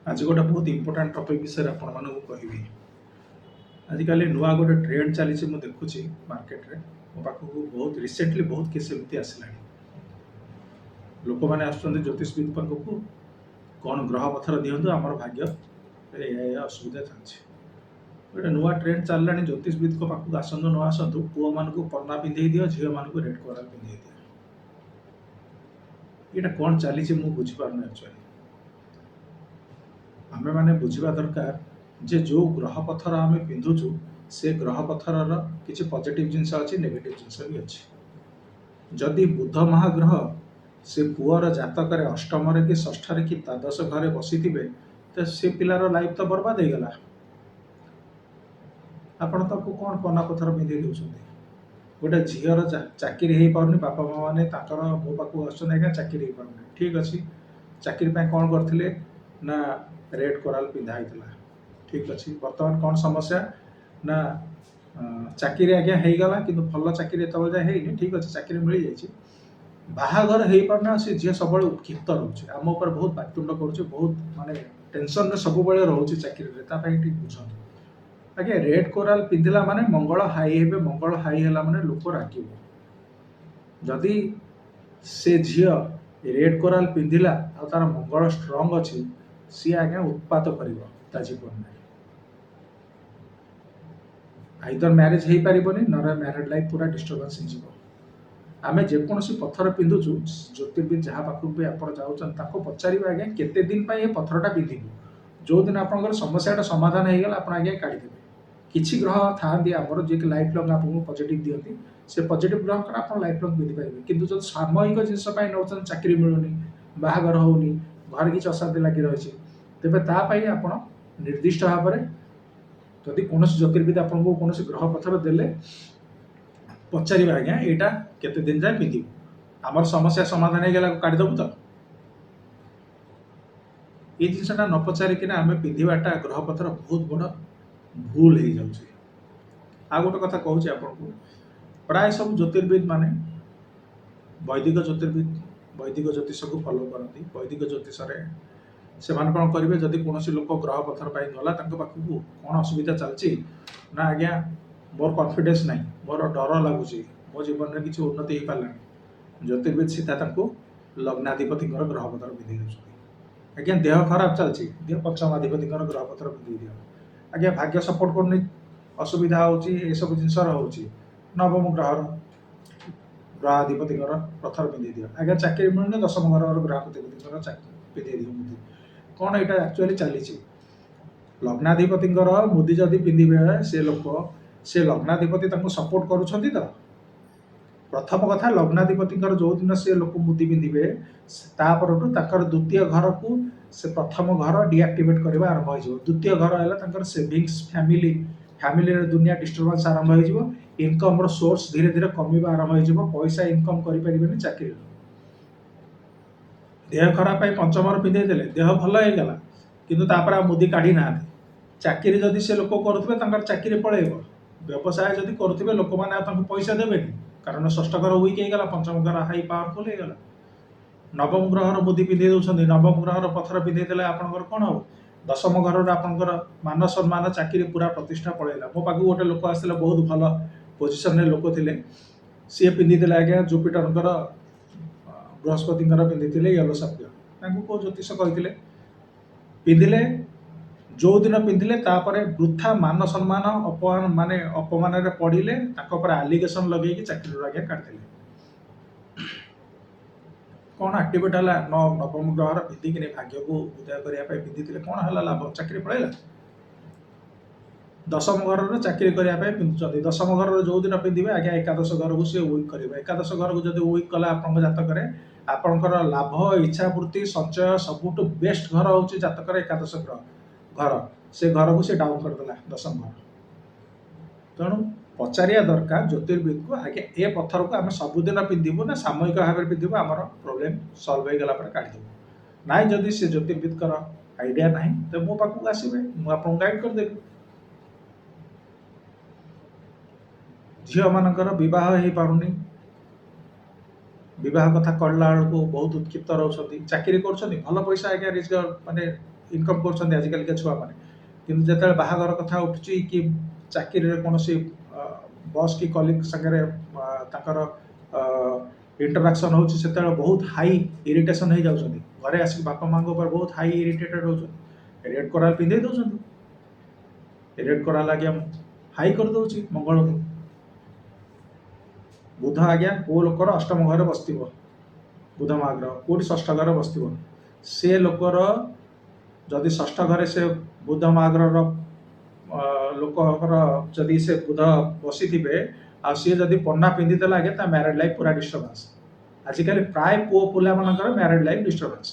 ଆଜି ଗୋଟେ ବହୁତ ଇମ୍ପୋର୍ଟାଣ୍ଟ ଟପିକ୍ ବିଷୟରେ ଆପଣମାନଙ୍କୁ କହିବି। ଆଜିକାଲି ନୂଆ ଗୋଟେ ଟ୍ରେଣ୍ଡ ଚାଲିଛି, ମୁଁ ଦେଖୁଛି ମାର୍କେଟରେ। ମୋ ପାଖକୁ ବହୁତ ରିସେଣ୍ଟଲି ବହୁତ କେସ୍ ଏମିତି ଆସିଲାଣି। ଲୋକମାନେ ଆସୁଛନ୍ତି ଜ୍ୟୋତିଷବିଦ ପାଖକୁ, କ'ଣ ଗ୍ରହ ପଥର ଦିଅନ୍ତୁ, ଆମର ଭାଗ୍ୟ ଏଇଆ ଏଇଆ ଅସୁବିଧା ଚାଲିଛି। ଗୋଟେ ନୂଆ ଟ୍ରେଣ୍ଡ ଚାଲିଲାଣି। ଜ୍ୟୋତିଷବିଦଙ୍କ ପାଖକୁ ଆସନ୍ତୁ ନ ଆସନ୍ତୁ, ପୁଅମାନଙ୍କୁ ପନ୍ନା ପିନ୍ଧେଇ ଦିଅ, ଝିଅମାନଙ୍କୁ ରେଡ୍ କୋରାଲ ପିନ୍ଧେଇ ଦିଅ। ଏଇଟା କ'ଣ ଚାଲିଛି ମୁଁ ବୁଝିପାରୁନି। ଆକ୍ଚୁଆଲି ଆମେମାନେ ବୁଝିବା ଦରକାର ଯେ ଯେଉଁ ଗ୍ରହ ପଥର ଆମେ ପିନ୍ଧୁଛୁ, ସେ ଗ୍ରହ ପଥରର କିଛି ପଜିଟିଭ ଜିନିଷ ଅଛି, ନେଗେଟିଭ ଜିନିଷ ବି ଅଛି। ଯଦି ବୁଧ ମହାଗ୍ରହ ସେ ପୁଅର ଜାତକରେ ଅଷ୍ଟମରେ କି ଷଷ୍ଠରେ କି ଦ୍ୱାଦଶ ଘରେ ବସିଥିବେ, ତ ସେ ପିଲାର ଲାଇଫ୍ ତ ବର୍ବାଦ ହେଇଗଲା। ଆପଣ ତାକୁ କ'ଣ ପନ୍ନା ପଥର ପିନ୍ଧେଇ ଦେଉଛନ୍ତି? ଗୋଟେ ଝିଅର ଚାକିରି ହେଇପାରୁନି, ବାପା ମା ମାନେ ତାଙ୍କର ମୋ ପାଖକୁ ଆସୁଛନ୍ତି, ଆଜ୍ଞା ଚାକିରି ହେଇପାରୁନି। ଠିକ୍ ଅଛି, ଚାକିରି ପାଇଁ କ'ଣ କରିଥିଲେ ନା ରେଡ୍ କୋରାଲ ପିନ୍ଧା ହେଇଥିଲା। ଠିକ୍ ଅଛି, ବର୍ତ୍ତମାନ କ'ଣ ସମସ୍ୟା ନା ଚାକିରି ଆଜ୍ଞା ହେଇଗଲା, କିନ୍ତୁ ଭଲ ଚାକିରି ଏତେବେଳେ ଯାଏ ହେଇନି। ଠିକ୍ ଅଛି, ଚାକିରି ମିଳିଯାଇଛି, ବାହାଘର ହେଇପାରୁନି ଆଉ ସେ ଝିଅ ସବୁବେଳେ ଉତ୍କ୍ଷିପ୍ତ ରହୁଛି, ଆମ ଉପରେ ବହୁତ ପାଟିତୁଣ୍ଡ କରୁଛି, ବହୁତ ମାନେ ଟେନସନରେ ସବୁବେଳେ ରହୁଛି ଚାକିରିରେ। ତା ପାଇଁ ଟିକେ ବୁଝନ୍ତୁ ଆଜ୍ଞା। ରେଡ୍ କୋରାଲ ପିନ୍ଧିଲା ମାନେ ମଙ୍ଗଳ ହାଇ ହେବେ। ମଙ୍ଗଳ ହାଇ ହେଲା ମାନେ ଲୋକ ରାଗିବ। ଯଦି ସେ ଝିଅ ରେଡ୍ କୋରାଲ ପିନ୍ଧିଲା ଆଉ ତାର ମଙ୍ଗଳ ଷ୍ଟ୍ରଙ୍ଗ ଅଛି, ସିଏ ଆଜ୍ଞା ଉତ୍ପାତ କରିବ ତା ଜୀବନରେ। ଆଇଦର ମ୍ୟାରେଜ ହେଇପାରିବନି, ନହେଲେ ମ୍ୟାରେଡ୍ ଲାଇଫ୍ ପୁରା ଡିଷ୍ଟର୍ବାନ୍ସ ହେଇଯିବ। ଆମେ ଯେକୌଣସି ପଥର ପିନ୍ଧୁଛୁ, ଜ୍ୟୋତିର୍ବିଦ ଯାହା ପାଖକୁ ବି ଆପଣ ଯାଉଛନ୍ତି, ତାକୁ ପଚାରିବେ, ଆଜ୍ଞା କେତେ ଦିନ ପାଇଁ ଏ ପଥରଟା ପିନ୍ଧିବୁ? ଯେଉଁଦିନ ଆପଣଙ୍କର ସମସ୍ୟାଟା ସମାଧାନ ହେଇଗଲା, ଆପଣ ଆଜ୍ଞା କାଢ଼ିଦେବେ। କିଛି ଗ୍ରହ ଥାଆନ୍ତି ଆମର, ଯିଏକି ଲାଇଫ୍ ଲଙ୍ଗ୍ ଆପଣଙ୍କୁ ପଜିଟିଭ୍ ଦିଅନ୍ତି। ସେ ପଜିଟିଭ୍ ଗ୍ରହଙ୍କର ଆପଣ ଲାଇଫ୍ ଲଙ୍ଗ୍ ପିନ୍ଧିପାରିବେ। କିନ୍ତୁ ଯଦି ସାମୟିକ ଜିନିଷ ପାଇଁ ନେଉଛନ୍ତି, ଚାକିରି ମିଳୁନି, ବାହାଘର ହେଉନି, ଘରେ କିଛି ଅଶାନ୍ତି ଲାଗି ରହିଛି, ତେବେ ତା ପାଇଁ ଆପଣ ନିର୍ଦ୍ଦିଷ୍ଟ ଭାବରେ ଯଦି କୌଣସି ଜ୍ୟୋତିର୍ବିଦ ଆପଣଙ୍କୁ କୌଣସି ଗ୍ରହ ପଥର ଦେଲେ, ପଚାରିବେ, ଆଜ୍ଞା ଏଇଟା କେତେ ଦିନ ଯାଏ ପିନ୍ଧିବୁ? ଆମର ସମସ୍ୟା ସମାଧାନ ହେଇଗଲା କାଢ଼ିଦେବୁ ତ? ଏଇ ଜିନିଷଟା ନ ପଚାରିକିନା ଆମେ ପିନ୍ଧିବାଟା ଗ୍ରହ ପଥର ବହୁତ ବଡ଼ ଭୁଲ ହେଇଯାଉଛି। ଆଉ ଗୋଟେ କଥା କହୁଛି ଆପଣଙ୍କୁ। ପ୍ରାୟ ସବୁ ଜ୍ୟୋତିର୍ବିଦ ମାନେ ବୈଦିକ ଜ୍ୟୋତିର୍ବିଦ ବୈଦିକ ଜ୍ୟୋତିଷକୁ ଫଲୋ କରନ୍ତି। ବୈଦିକ ଜ୍ୟୋତିଷରେ ସେମାନେ କ'ଣ କରିବେ? ଯଦି କୌଣସି ଲୋକ ଗ୍ରହ ପଥର ପାଇଁ ଗଲା ତାଙ୍କ ପାଖକୁ, କ'ଣ ଅସୁବିଧା ଚାଲିଛି ନା, ଆଜ୍ଞା ମୋର କନଫିଡେନ୍ସ ନାହିଁ, ମୋର ଡର ଲାଗୁଛି, ମୋ ଜୀବନରେ କିଛି ଉନ୍ନତି ହେଇପାରିଲାନି, ଜ୍ୟୋତିର୍ବିଦ ସିଧା ତାଙ୍କୁ ଲଗ୍ନାଧିପତିଙ୍କର ଗ୍ରହ ପଥର ପିନ୍ଧେଇ ଦେଉଛନ୍ତି। ଆଜ୍ଞା ଦେହ ଖରାପ ଚାଲିଛି, ଦିଅ ପଞ୍ଚମାଧିପତିଙ୍କର ଗ୍ରହ ପଥର ପିନ୍ଧେଇ ଦିଅ। ଆଜ୍ଞା ଭାଗ୍ୟ ସପୋର୍ଟ କରୁନି, ଅସୁବିଧା ହେଉଛି, ଏସବୁ ଜିନିଷ ରହୁଛି, ନବମ ଗ୍ରହର ଗ୍ରହାଧିପତିଙ୍କର ପଥର ପିନ୍ଧେଇ ଦିଅ। ଆଜ୍ଞା ଚାକିରି ମିଳୁନି, ଦଶମ ଘରର ଗ୍ରହାଧିପତିଙ୍କର ପିନ୍ଧେଇ ଦିଅ ମୁଦି। କ'ଣ ଏଇଟା ଆକ୍ଚୁଆଲି ଚାଲିଛି? ଲଗ୍ନାଧିପତିଙ୍କର ମୁଦି ଯଦି ପିନ୍ଧିବେ ସେ ଲୋକ, ସେ ଲଗ୍ନାଧିପତି ତାଙ୍କୁ ସପୋର୍ଟ କରୁଛନ୍ତି ତ? ପ୍ରଥମ କଥା, ଲଗ୍ନାଧିପତିଙ୍କର ଯେଉଁଦିନ ସେ ଲୋକ ମୁଦି ପିନ୍ଧିବେ, ତା ପରଠୁ ତାଙ୍କର ଦ୍ୱିତୀୟ ଘରକୁ ସେ ପ୍ରଥମ ଘର ଡିଆକ୍ଟିଭେଟ୍ କରିବା ଆରମ୍ଭ ହେଇଯିବ। ଦ୍ୱିତୀୟ ଘର ହେଲା ତାଙ୍କର ସେଭିଙ୍ଗସ୍, ଫ୍ୟାମିଲି। ଫ୍ୟାମିଲିରେ ଦୁନିଆ ଡିଷ୍ଟର୍ବାନ୍ସ ଆରମ୍ଭ ହେଇଯିବ। ଇନକମ୍ର ସୋର୍ସ ଧୀରେ ଧୀରେ କମିବା ଆରମ୍ଭ ହେଇଯିବ। ପଇସା ଇନକମ୍ କରିପାରିବେନି ଚାକିରିରୁ। ଦେହ ଖରାପ ପାଇଁ ପଞ୍ଚମର ପିନ୍ଧେଇ ଦେଲେ, ଦେହ ଭଲ ହେଇଗଲା, କିନ୍ତୁ ତାପରେ ଆଉ ମୁଦି କାଢ଼ି ନାହାନ୍ତି। ଚାକିରି ଯଦି ସେ ଲୋକ କରୁଥିବେ, ତାଙ୍କର ଚାକିରି ପଳେଇବ। ବ୍ୟବସାୟ ଯଦି କରୁଥିବେ, ଲୋକମାନେ ଆଉ ତାଙ୍କୁ ପଇସା ଦେବେନି, କାରଣ ଷଷ୍ଠ ଘର ୱିକ୍ ହେଇଗଲା, ପଞ୍ଚମ ଘର ହାଇ ପାୱାରଫୁଲ୍ ହେଇଗଲା। ନବମ ଗ୍ରହର ମୁଦି ପିନ୍ଧେଇ ଦେଉଛନ୍ତି। ନବମ ଗ୍ରହର ପଥର ପିନ୍ଧେଇ ଦେଲେ ଆପଣଙ୍କର କ'ଣ ହବ? ଦଶମ ଘରର ଆପଣଙ୍କର ମାନ ସମ୍ମାନ, ଚାକିରି, ପୁରା ପ୍ରତିଷ୍ଠା ପଳେଇଲା। ମୋ ପାଖକୁ ଗୋଟେ ଲୋକ ଆସିଥିଲା, ବହୁତ ଭଲ ପୋଜିସନରେ ଲୋକ ଥିଲେ। ସିଏ ପିନ୍ଧିଥିଲେ ଆଜ୍ଞା ଜୁପିଟରଙ୍କର, ବୃହସ୍ପତିଙ୍କର ପିନ୍ଧିଥିଲେ ୟେଲୋ ସାଫିୟର। ତାଙ୍କୁ କେଉଁ ଜ୍ୟୋତିଷ କହିଥିଲେ, ପିନ୍ଧିଲେ। ଯେଉଁଦିନ ପିନ୍ଧିଲେ, ତାପରେ ବୃଥା ମାନ ସମ୍ମାନ ଅପମାନ, ମାନେ ଅପମାନରେ ପଡ଼ିଲେ। ତାଙ୍କ ଉପରେ ଆଲିଗେସନ ଲଗେଇକି ଚାକିରିରୁ ଆଜ୍ଞା କାଢ଼ିଦେଲେ। କ'ଣ ଆକ୍ଟିଭେଟ୍ ହେଲା? ନବମ ଗ୍ରହର ପିନ୍ଧିକିନି ଭାଗ୍ୟକୁ ଉଦୟ କରିବା ପାଇଁ ପିନ୍ଧିଥିଲେ, କ'ଣ ହେଲା ଲାଭ? ଚାକିରି ପଳେଇଲା। ଦଶମ ଘରର ଚାକିରି କରିବା ପାଇଁ ପିନ୍ଧୁଛନ୍ତି। ଦଶମ ଘରର ଯେଉଁଦିନ ପିନ୍ଧିବେ ଆଜ୍ଞା, ଏକାଦଶ ଘରକୁ ସିଏ ୱିକ୍ କରିବ। ଏକାଦଶ ଘରକୁ ଯଦି ୱିକ୍ କଲା ଆପଣଙ୍କ ଜାତକରେ, ଆପଣଙ୍କର ଲାଭ, ଇଚ୍ଛା ବୃତ୍ତି, ସଞ୍ଚୟ, ସବୁଠୁ ବେଷ୍ଟ ଘର ହେଉଛି ଜାତକର ଏକାଦଶ ଗ୍ରହ ଘର। ସେ ଘରକୁ ସେ ଡାଉନ୍ କରିଦେଲା ଦଶମ ଘର। ତେଣୁ ପଚାରିବା ଦରକାର ଜ୍ୟୋତିର୍ବିଦକୁ, ଆଜ୍ଞା ଏ ପଥରକୁ ଆମେ ସବୁଦିନ ପିନ୍ଧିବୁ ନା ସାମୟିକ ଭାବରେ ପିନ୍ଧିବୁ? ଆମର ପ୍ରୋବ୍ଲେମ୍ ସଲ୍ଭ ହେଇଗଲା ପରେ କାଢ଼ିଦେବୁ? ନାଇଁ, ଯଦି ସେ ଜ୍ୟୋତିର୍ବିଦଙ୍କର ଆଇଡ଼ିଆ ନାହିଁ, ତ ମୋ ପାଖକୁ ଆସିବେ, ମୁଁ ଆପଣଙ୍କୁ ଗାଇଡ଼ କରିଦେବି। ଝିଅମାନଙ୍କର ବିବାହ ହେଇପାରୁନି, ବିବାହ କଥା କହିଲା ବେଳକୁ ବହୁତ ଉତ୍କ୍ଷିପ୍ତ ରହୁଛନ୍ତି। ଚାକିରି କରୁଛନ୍ତି, ଭଲ ପଇସା ଆଜ୍ଞା ରୋଜଗାର ମାନେ ଇନକମ୍ କରୁଛନ୍ତି ଆଜିକାଲିକା ଛୁଆମାନେ। କିନ୍ତୁ ଯେତେବେଳେ ବାହାଘର କଥା ଉଠୁଛି କି ଚାକିରିରେ କୌଣସି ବସ୍ କି କଲିଗ ସାଙ୍ଗରେ ତାଙ୍କର ଇଣ୍ଟରାକ୍ସନ୍ ହେଉଛି, ସେତେବେଳେ ବହୁତ ହାଇ ଇରିଟେସନ୍ ହେଇଯାଉଛନ୍ତି। ଘରେ ଆସିକି ବାପା ମାଆଙ୍କ ଉପରେ ବହୁତ ହାଇ ଇରିଟେଟେଡ୍ ହେଉଛନ୍ତି। ରେଡ୍ କୋରାଲ ପିନ୍ଧେଇ ଦେଉଛନ୍ତି। ରେଡ୍ କୋରାଲ ଆଜ୍ଞା ହାଇ କରିଦେଉଛି ମଙ୍ଗଳକୁ। ବୁଧ ଆଜ୍ଞା କୋଉ ଲୋକର ଅଷ୍ଟମ ଘରେ ବସିଥିବ, ବୁଧ ମହାଗ୍ରହ କୋଉଠି ଷଷ୍ଠ ଘରେ ବସିଥିବ, ସେ ଲୋକର ଯଦି ଷଷ୍ଠ ଘରେ ସେ ବୁଧ ମହାଗ୍ରହର ଲୋକଙ୍କର ଯଦି ସେ ବୁଧ ବସିଥିବେ ଆଉ ସିଏ ଯଦି ପନ୍ନା ପିନ୍ଧିଦେଲା ଆଜ୍ଞା, ତା ମ୍ୟାରେଡ୍ ଲାଇଫ୍ ପୁରା ଡିଷ୍ଟର୍ବାନ୍ସ। ଆଜିକାଲି ପ୍ରାୟ ପୁଅ ପିଲାମାନଙ୍କର ମ୍ୟାରେଡ୍ ଲାଇଫ୍ ଡିଷ୍ଟର୍ବାନ୍ସ।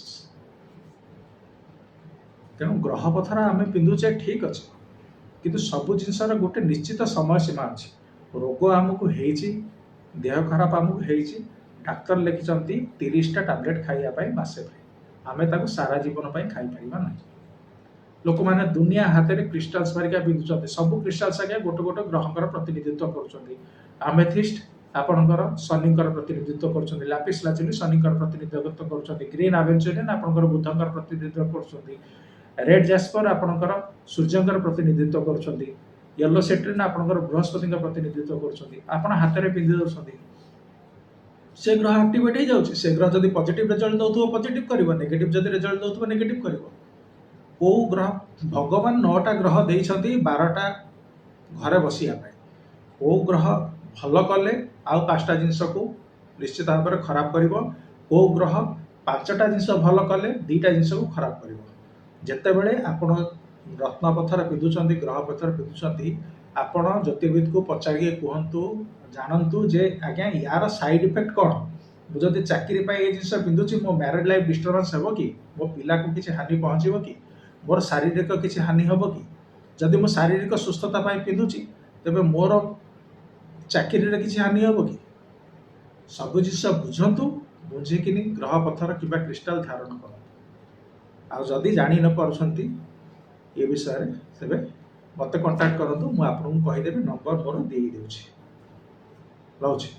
ତେଣୁ ଗ୍ରହ ପଥର ଆମେ ପିନ୍ଧୁଛେ, ଠିକ୍ ଅଛି, କିନ୍ତୁ ସବୁ ଜିନିଷର ଗୋଟେ ନିଶ୍ଚିତ ସମୟ ସୀମା ଅଛି। ରୋଗ ଆମକୁ ହେଇଛି, ଦେହ ଖରାପ ଆମକୁ ହେଇଛି, ଡାକ୍ତର ଲେଖିଛନ୍ତି 30ଟା ଟାବଲେଟ୍ ଖାଇବା ପାଇଁ ମାସେ ପାଇଁ। ଆମେ ତାକୁ ସାରା ଜୀବନ ପାଇଁ ଖାଇପାରିବା ନାହିଁ। ଲୋକମାନେ ଦୁନିଆ ହାତରେ କ୍ରିଷ୍ଟାଲ୍ସ ଭରିକା ପିନ୍ଧୁଛନ୍ତି। ସବୁ କ୍ରିଷ୍ଟାଲ୍ସ ଆଜ୍ଞା ଗୋଟେ ଗୋଟେ ଗ୍ରହଙ୍କର ପ୍ରତିନିଧିତ୍ୱ କରୁଛନ୍ତି। ଆମେଥିଷ୍ଟ ଆପଣଙ୍କର ଶନିଙ୍କର ପ୍ରତିନିଧିତ୍ୱ କରୁଛନ୍ତି, ଲାପିସ୍ ଲାଜୁଲି ଶନିଙ୍କର ପ୍ରତିନିଧିତ୍ୱ କରୁଛନ୍ତି, ଗ୍ରୀନ୍ ଆଭେଞ୍ଚୁରିନ୍ ଆପଣଙ୍କର ବୁଧଙ୍କର ପ୍ରତିନିଧିତ୍ୱ କରୁଛନ୍ତି, ରେଡ୍ ଜାସ୍ପର ଆପଣଙ୍କର ସୂର୍ଯ୍ୟଙ୍କର ପ୍ରତିନିଧିତ୍ୱ କରୁଛନ୍ତି, ୟେଲୋ ସିଟ୍ରିନ୍ ଆପଣଙ୍କର ବୃହସ୍ପତିଙ୍କ ପ୍ରତିନିଧିତ୍ୱ କରୁଛନ୍ତି। ଆପଣ ହାତରେ ପିନ୍ଧି ଦେଉଛନ୍ତି, ସେ ଗ୍ରହ ଆକ୍ଟିଭେଟ୍ ହେଇଯାଉଛି। ସେ ଗ୍ରହ ଯଦି ପଜିଟିଭ ରେଜଲ୍ଟ ଦେଉଥିବ, ପଜିଟିଭ କରିବ। ନେଗେଟିଭ ଯଦି ରେଜଲ୍ଟ ଦେଉଥିବ, ନେଗେଟିଭ କରିବ। କୋଉ ଗ୍ରହ, ଭଗବାନ ନଅଟା ଗ୍ରହ ଦେଇଛନ୍ତି 12ଟା ଘରେ ବସିବା ପାଇଁ। କୋଉ ଗ୍ରହ ଭଲ କଲେ ଆଉ ପାଞ୍ଚଟା ଜିନିଷକୁ ନିଶ୍ଚିତ ଭାବରେ ଖରାପ କରିବ। କୋଉ ଗ୍ରହ ପାଞ୍ଚଟା ଜିନିଷ ଭଲ କଲେ ଦିଟା ଜିନିଷକୁ ଖରାପ କରିବ। ଯେତେବେଳେ ଆପଣ ରତ୍ନ ପଥର ପିନ୍ଧୁଛନ୍ତି, ଗ୍ରହ ପଥର ପିନ୍ଧୁଛନ୍ତି, ଆପଣ ଜ୍ୟୋତିର୍ବିଦକୁ ପଚାରିକି କୁହନ୍ତୁ, ଜାଣନ୍ତୁ ଯେ ଆଜ୍ଞା ୟାର ସାଇଡ୍ ଇଫେକ୍ଟ କ'ଣ? ମୁଁ ଯଦି ଚାକିରି ପାଇଁ ଏ ଜିନିଷ ପିନ୍ଧୁଛି, ମୋ ମ୍ୟାରେଡ୍ ଲାଇଫ୍ ଡିଷ୍ଟର୍ବାନ୍ସ ହେବ କି? ମୋ ପିଲାକୁ କିଛି ହାନି ପହଞ୍ଚିବ କି? ମୋର ଶାରୀରିକ କିଛି ହାନି ହେବ କି? ଯଦି ମୁଁ ଶାରୀରିକ ସୁସ୍ଥତା ପାଇଁ ପିନ୍ଧୁଛି, ତେବେ ମୋର ଚାକିରିରେ କିଛି ହାନି ହେବ କି? ସବୁ ଜିନିଷ ବୁଝନ୍ତୁ, ବୁଝିକିନି ଗ୍ରହ ପଥର କିମ୍ବା କ୍ରିଷ୍ଟାଲ ଧାରଣ କରନ୍ତୁ। ଆଉ ଯଦି ଜାଣି ନ ପାରୁଛନ୍ତି ଏ ବିଷୟରେ, ତେବେ ମୋତେ କଣ୍ଟାକ୍ଟ କରନ୍ତୁ, ମୁଁ ଆପଣଙ୍କୁ କହିଦେବି। ନମ୍ବର ମୋର ଦେଇଦେଉଛି। ରହୁଛି।